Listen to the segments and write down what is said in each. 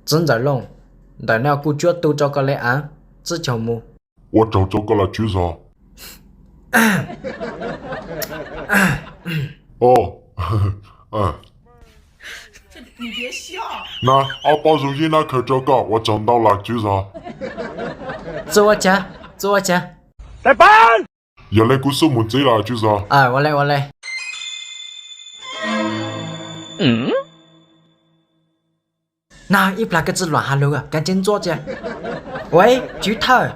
Txiv Ntxawm Looj, ntawm no kuv tsuab tu rau koj le av, txib caug mus. Ua tsaug rau koj los tswv zog. Na, ob pob zoo yib nab khaws rau koj, ua tsaug ntau los tswv zog. Txhob ua cas, txhob ua cas. Yog li kuv xub mus txiv los tswv zog. Ua li, ua li. Na, ib plag koj tsi luam has lug, koj tseem ntxuav cia. Ua, tswv thawj,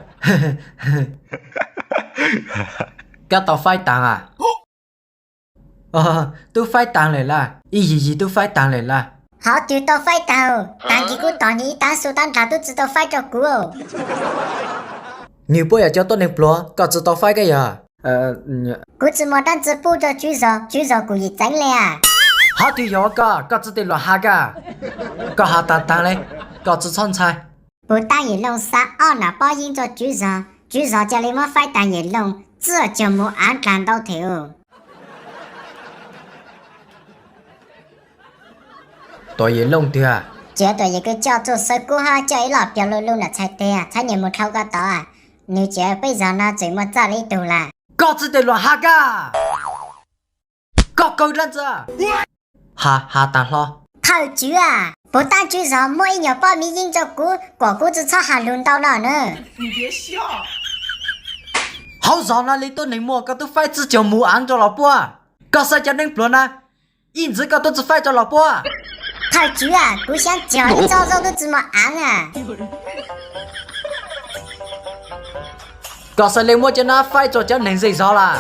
koj tau faib taag a? Tub faib taag lawm lawm, ib yig yig tub faib taag lawm lawm. Hov twg tau faib taag? Taag kis kuv tom nwg ib taab xu taab ndlag tub tsi tau faib rau kuv. Nwg puab yog cov tuab neeg pluag, koj tsi tau faib koj yog? Kuv tsi muaj dlaab tsi pub rau tswv zog, tswv zog kuv yim txeev le a. Hov twg yog koj, koj txhad tes luam has koj. Koj has taag taag le, koj tsi txhob ntshai. Puv taab Yim Looj xa ob nam pob yeeb rau tswv zog, tswv zog ca le muab faib taag Yim Looj txij caug mus av dlaag ntau them. Tuam Yim Looj twg? Tseem tuam Yim Kws coj txuj xawb kub hab coj ib loj piag lu lu nam txhais teg, txhab nyem mus dhau koj tod, nwg tseem peb zog no tseem muaj txaj le ib tug lawm. Koj txhad tes luam has koj. Koj kawg dlaab tsi? Has, has taag hlo. Thawj tswv a, puv taab tswv zog muab ib nyuag pob miv yeeb rau kuv, kuas kuv tsi txhob has lug ntau no na. Hauv zog no le tuab neeg muaj, koj tub faib txij caug mus av rau los puab? Koj xaiv cov neeg pluag na, ib ntxiv koj tub tsi faib rau los puab? Thawj tswv a, kuv xyaav cog ib txoj zaub tub tsi muaj aav a. Koj xaav le muab cov nab faib rau cov neeg zej zog lawm?